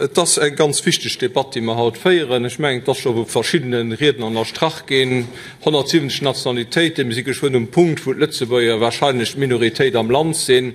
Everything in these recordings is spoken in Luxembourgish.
Et ass eng ganz wichteg Debatt, déi mer haut féieren. Ech mengen, et ass scho vu verschiddene Riedner ënnerstrach ginn, 170 Nationalitéiten, mir si geschwënn um Punkt, wou d'Lëtzebuerger wahrscheinlech d'Minoritéit am Land sinn.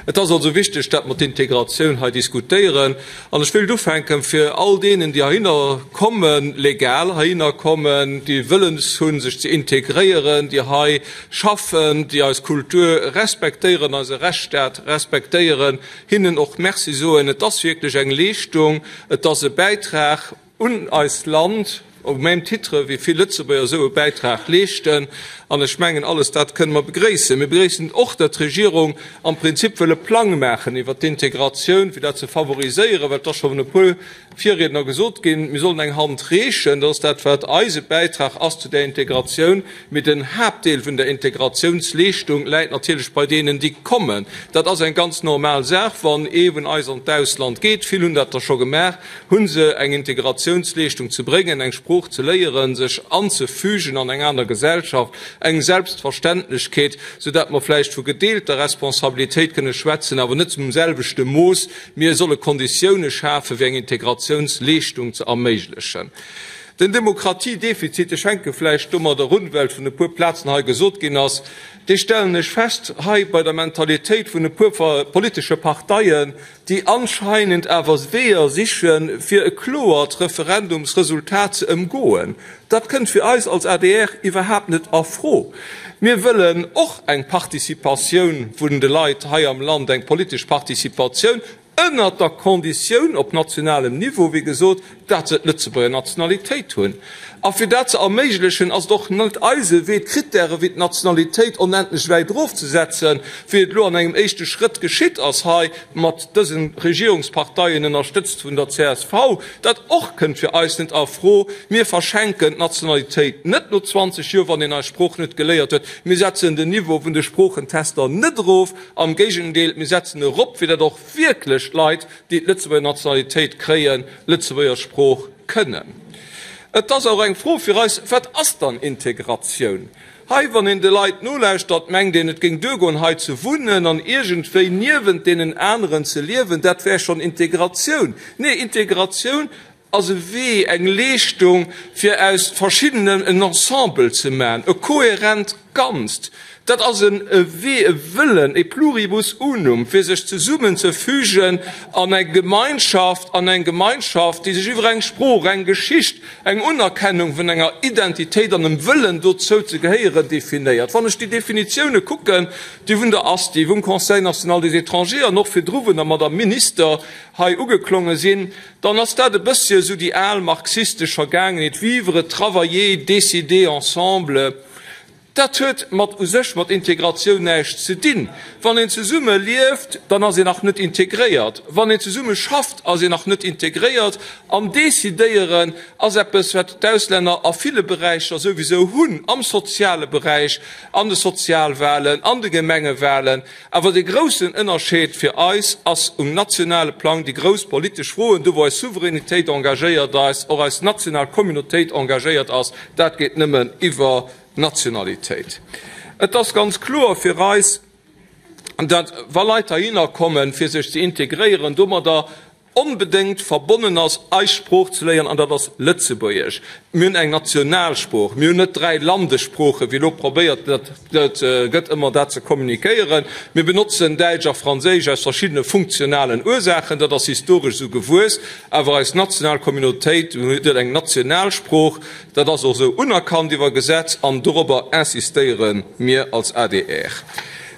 Et ass also wichteg, dat mer d'Integratioun hei diskutéieren. An ech wéilt ufänken, fir all deenen, déi heihinner kommen, legal heihinner kommen, déi wëllens hunn, sech ze integréieren, déi hei schaffen, déi eis Kultur respektéieren, eise Rechtsstaat respektéieren, hinnen och Merci soen. Et ass wierklech eng Leeschtung, et ass e Bäitrag un eist Land, au même titre wéi vill Lëtzebuerger esou e Bäitrag leeschten. An ech mengen, alles dat kënne mer begréissen. Mir begréissen och, datt d'Regierung am Prinzip wëll e Plang maachen iwwert d'Integratioun, fir dat ze favoriséieren, well et ass scho vun e puer Virriedner gesot ginn, mir sollen eng Hand reechen, dat ass dat, wat eise Bäitrag ass zu där Integratioun. Mee den Haaptdeel vun der Integratiounsleeschtung läit natierlech bei deenen, déi kommen. Dat ass eng ganz normal Saach, wann ee vun eis an d'Ausland geet, vill hunn dat der scho gemaach, hu se eng Integratiounsleeschtung ze bréngen, eng Sprooch ze léieren, sech anzefügen an eng aner Gesellschaft, eng Selbstverständlechkeet, soudatt mer vläicht vu gedeelter Responsabilitéit kënne schwätzen, awer net zum selwechte Mooss. Mir solle Konditioune schafen, fir eng Integratiounsleeschtung ze erméiglechen. Den Demokratiedefizit, ech fänke vläicht domadder un, well et vun e puer Plazen hei gesot ginn ass, dee stellen ech fest hei bei der Mentalitéit vun e puer politesche Parteien, déi anscheinend awer Weeër sichen, fir e kloert Referendumsresultat ze ëmgoen. Dat kënnt fir eis als adr iwwerhaapt net a Fro. Mir wëllen och eng Participatioun vun de Leit hei am Land, eng politesch Participatioun, ënnert der Konditioun op nationalem Niveau, wéi gesot, dat se d'Lëtzebuerger Nationalitéit hunn. A fir dat ze erméiglechen, ass et och net eise Wee, d'Krittäre wéi d'Nationalitéit onendlech wäit erofzesetzen, wéi et elo an engem éischte Schrëtt geschitt ass hei mat dëse Regierungsparteien, ënnerstëtzt vun der csv. Dat och kënnt fir eis net a Fro. Mir verschenken d'Nationalitéit net no 20 Joer, wann een eis Sprooch net geléiert huet. Mir setzen den Niveau vun de Sproochentester net erof, am Géigendeel, mir setzen erop, fir datt och wierklech d'Leit, déi d'Lëtzebuerger Nationalitéit kréien, d'Lëtzebuerger Sprooch kënnen. Et ass och eng Fro fir eis, Wat ass dann Integratioun? Hei, wann een de Leit nolauschtert, mengt een, et géing duergoen, hei ze wunnen an iergendwéi niewent deenen aneren ze liewen, dat wär schonn Integratioun. Nee, Integratioun ass e Wee, eng Leeschtung, fir aus Verschiddenen en Ensemble ze maachen, e kohärent Ganzt. Dat ass e Wee, e Wëllen, e pluribus unum, fir sech zesummenzefügen an eng Gemeinschaft, an eng Gemeinschaft, déi sech iwwer eng Sprooch, eng Geschicht, eng Unerkennung vun enger Identitéit an em Wëllen dozou ze gehéieren definéiert. Wann ech déi Definitioune kucken, déi vun der ASTI, vum Conseil national des étrangers an och virdru vun der Madame Minister hei ugeklonge sinn, dann ass dat e bëssche esou déi al marxistesch Vergaangenheet, vivre, travailler, décider ensemble. Dat huet mat u sech mat Integratioun näischt ze dinn. Wann een zesumme lieft, dann ass een nach net integréiert. Wann een zesumme schafft, ass een nach net integréiert. An decidéieren ass eppes, wat d'Auslänner a ville Beräicher souwisou hunn, am soziale Beräich, an de Sozialwahlen, an de Gemengewahlen. Awer de groussen Ënnerscheed fir eis ass um nationale Plang déi grouss politesch Froen, do wou eis Souveränitéit engagéiert ass, och eis national Communautéit engagéiert ass, dat geet nëmmen iwwer d'Nationalitéit. Et ass ganz kloer fir eis, datt wa Leit heihinner kommen, fir sech ze integréieren, domadder onbedéngt verbonnen ass, eis Sprooch ze léieren, an dat ass Lëtzebuergesch. Mir hunn eng Nationalsprooch, mir hunn net 3 Landessproochen, wéi elo probéiert gëtt, ëmmer dat ze kommunikéieren. Mir benotzen Däitsch a Franséisch aus verschiddene funktionalen Ursaachen, dat ass historesch esou gewuess, awer eis national Communautéit huet eng Nationalsprooch, dat ass och esou unerkannt iwwer Gesetz, an dorobber insistéiere mir als adr.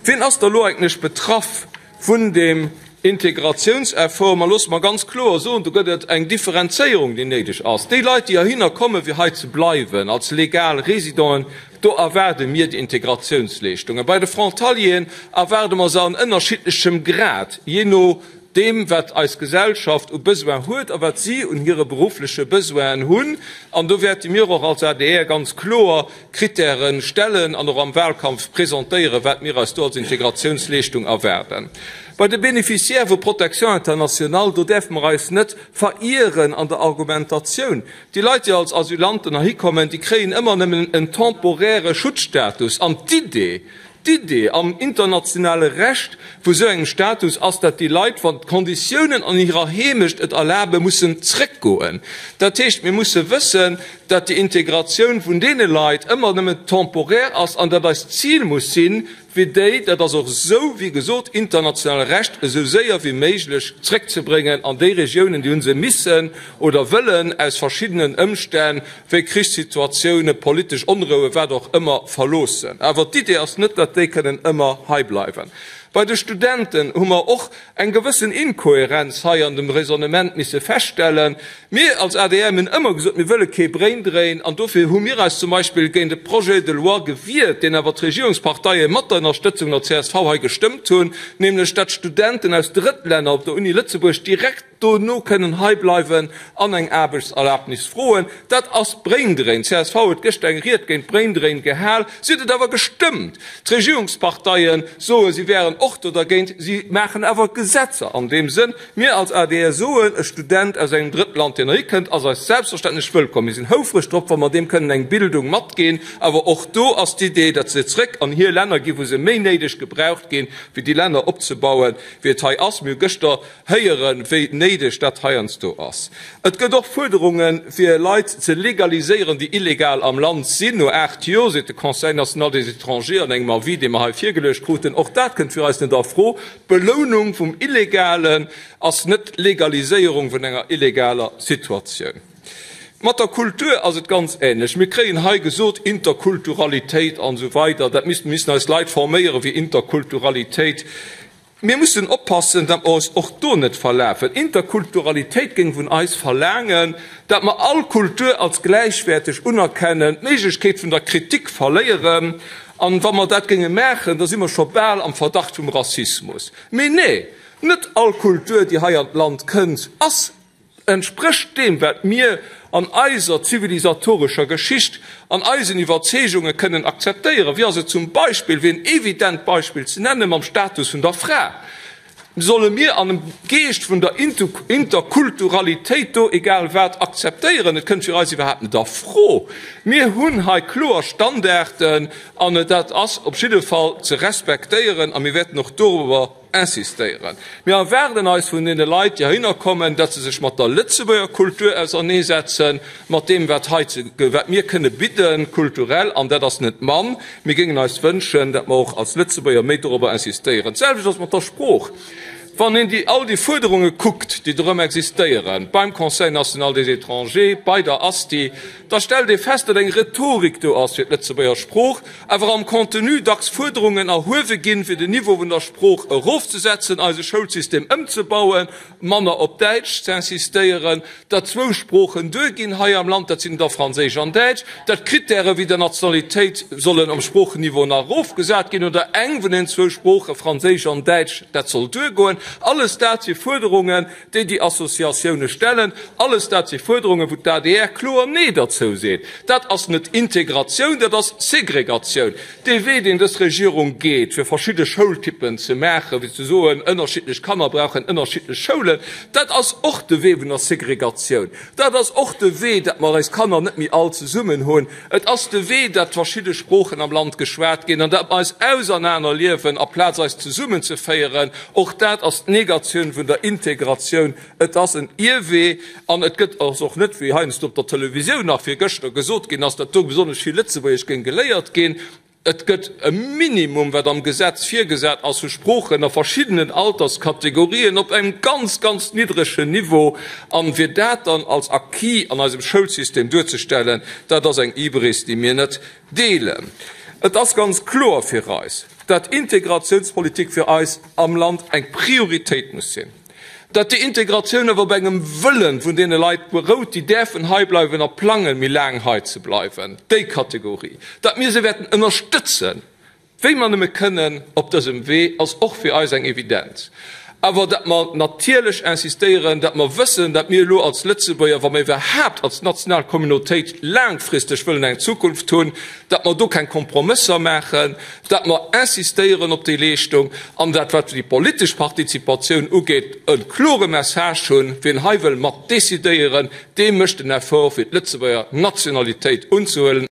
Wien ass da elo eigentlech betraff Vun deem Integratiounseffort, ma loosse mer ganz kloer soen, do gëtt et eng Differenzéierung, déi néideg ass. Déi Leit, déi heihinner kommen, fir hei ze bleiwen als legal Résidenten, do erwaarde mir déi Integratiounsleeschtungen. Bei de Frontalieren erwaarde mer se an ënnerschiddlechem Grad, jee no deem, wat eis Gesellschaft u Besoin huet a wat si un hire beruffleche Besoinen hunn. An do wäerte mir och als adr ganz kloer Krittäre stellen an och am Wahlkampf presentéieren, wat mir eis do als Integratiounsleeschtung erwaarden. Bei de Bénéficiaires vu Protection internationale, do däerfe mer eis net verieren an der Argumentatioun. Déi Leit, déi als Asylanten heihi kommen, déi kréien ëmmer nëmmen en temporäre Schutzstatus. An d'Idee, D'Idee am internationale Recht vu sou engem Status ass, dat déi Leit, wann d'Konditiounen an hirer Heemecht et erlaben, mussen zrëckgoen. Dat heescht, mir musse wëssen, dat déi Integratioun vun deene Leit ëmmer nëmmen temporär ass an dat eist Zil muss sinn, fir déi, dat ass och esou, wéi gesot, internationale Recht, esou séier wéi méiglech zrëckzebréngen an déi Regiounen, déi hu se missen oder wëllen aus verschiddenen Ëmstänn, wéi Krichssituatiounen, politesch Onrouen, wat och ëmmer, verloossen. Awer d'Idee ass net, datt déi kënnen ëmmer hei bleiwen. Bei de Studenten hu mer och eng gewëssen Inkohärenz hei an dem Raisonnement misse feststellen. Mir als adr hunn ëmmer gesot, mir wëlle kee Braindréin, an dofir hu mir eis zum Beispill géint e Projet de loi gewiert, deen awer d'Regierungsparteie mat der Ënnerstëtzung der csv hei gestëmmt hunn, nämlech datt Studenten aus Drëttlänner op der Uni Lëtzebuerg direkt dono kënnen hei bleiwen an eng Aarbechtserlaabnis froen. Dat ass Braindréin. Csv huet gëschter eng Ried géint Braindréin gehal. Si huet et awer gestëmmt. D'Regierungsparteie soen, si wären och do dergéint. Si maachen awer Gesetzer an deem Sënn. Mir als adr soen, e Student aus engem Drëttland, deen erikënnt, ass eis selbstverständlech wëllkomm. Mir sinn houfreg drop, wa mer deem kënnen eng Bildung matginn. Awer och do ass d'Idee, datt se zrëck an hir Länner ginn, wou se méi néideg gebraucht ginn, fir déi Länner opzebauen, wéi et hei ass. Mir hu gëschter héieren, wéi néideg dat heiansdo ass. Et gëtt och Fuerderungen, fir Leit ze legaliséieren, déi illegal am Land sinn, no 8 Joer, seet de Conseil national des étrangers an engem Avis, dee mer hei virgeluecht kruten. Och dat kënnt fir eis net a Fro. D'Belounung vum Illegalen ass net d'Legaliséierung vun enger illegaler Situatioun. Mat der Kultur ass et ganz ähnlech. Mir kréien hei gesot, Interkulturalitéit an esou weider, dat misst, mir missten eis Leit forméiere fir Interkulturalitéit. Mir mussen oppassen, datt mer eis och do net verlafen. Interkulturalitéit géing vun eis verlaangen, datt mer all Kultur als gläichwäerteg unerkennen, d'Méiglechkeet vun der Kritik verléieren. An wa mer dat géinge maachen, da si mer scho bal am Verdacht vum Rassismus. Mee nee, net all Kultur, déi hei an d'Land kënnt, ass Entsprécht deem, wat mir an eiser zivilisatorescher Geschicht, an eisen Iwwerzeegunge kënnen akzeptéieren. Wéi ass et zum Beispill, fir en evident Beispill ze nennen, mam Status vun der Fra? Solle mir an dem Geescht vun der Interkulturalitéit do egal wat akzeptéieren? Et kënnt fir eis iwwerhaapt net a Fro. Mir hunn hei kloer Standarden an dat ass op jidde Fall ze respektéieren a mir wäerten och dorobber Insistéieren. Mir erwaarden eis vun deene Leit, déi heihinner kommen, datt se sech mat der Lëtzebuerger Kultur auserneesetzen, mat deem, wat hei ze, wat mir kënne bidden, kulturell, an dat ass net mann. Mir géingen eis wënschen, datt mer och als Lëtzebuerger méi dorobber insistéieren. D'selwecht ass mat der Sprooch. Wann een déi, all déi Fuerderunge kuckt, déi dorëm existéieren, beim Conseil national des étrangers, bei der ASTI, da stellt ee fest, datt eng Rhetorik do ass fir d'Lëtzebuerger Sprooch, awer am Contenu dacks Fuerderungen erhuewe ginn, fir den Niveau vun der Sprooch erofzesetzen, eise Schoulsystem ëmzebauen, manner op Däitsch ze insistéieren, datt zwou Sproochen duerginn hei am Land, dat sinn da Franséisch an Däitsch, datt Krittäre wéi der Nationalitéit sollen am Sproocheniveau nach erofgesat ginn oder eng vun den zwou Sproochen, Franséisch an Däitsch, dat soll duergoen. Alles dat si Fuerderungen, déi déi Associatioune stellen, alles dat si Fuerderungen, wou d'ADR kloer Nee derzou seet. Dat ass net Integratioun, dat ass Segregatioun. Dee Wee, deen dës Regierung geet, fir verschidde Schoultypen ze maachen, fir ze soen, ënnerschiddlech Kanner brauchen ënnerschiddlech Schoulen, dat ass och de Wee vun der Segregatioun. Dat ass och de Wee, datt mer eis Kanner net méi all zesummen hunn. Et ass de Wee, datt verschidde Sproochen am Land geschwat ginn an datt mer eis ausernanerliewen, aplaz eis zesummenzeféieren. Och dat ass d'Negatioun vun der Integratioun. Et ass en Ierwee an et gëtt ass och net, wéi heiansdo op der Televisioun nach virgëschter gesot ginn ass, datt do besonnesch vill Lëtzebuergesch géing geléiert ginn. Et gëtt e Minimum, wat am Gesetz virgesat ass, vu Sproochen a verschiddenen Alterskategorien op engem ganz, ganz niddregen Niveau. An fir dat dann als Acquis an eisem Schoulsystem duerzestellen, dat ass eng Hybris, déi mir net deelen. Et ass ganz kloer fir eis, dat Integratiounspolitik fir eis am Land eng Prioritéit muss sinn. Datt déi Integratioun awer op engem Wëllen vun deene Leit berout, déi däerfen hei bleiwen a plangen, méi laang hei ze bleiwen, déi Kategorie, datt mir se wäerten ënnerstëtzen, wéi mer nëmme kënnen op dësem Wee, ass och fir eis eng Evidenz. Awer datt mer natierlech insistéieren, datt mer wëssen, datt mir elo als Lëtzebuerger, wa mer iwwerhaapt als national Communautéit laangfristeg wëllen eng Zukunft hunn, datt mer do keng Kompromësser maachen, datt mer insistéieren op déi Leeschtung an dat, wat déi politesch Partizipatioun ugeet, e klore Message hunn, Wien hei wëll mat decidéieren, dee mécht den Effort, fir d'Lëtzebuerger Nationalitéit unzehuelen.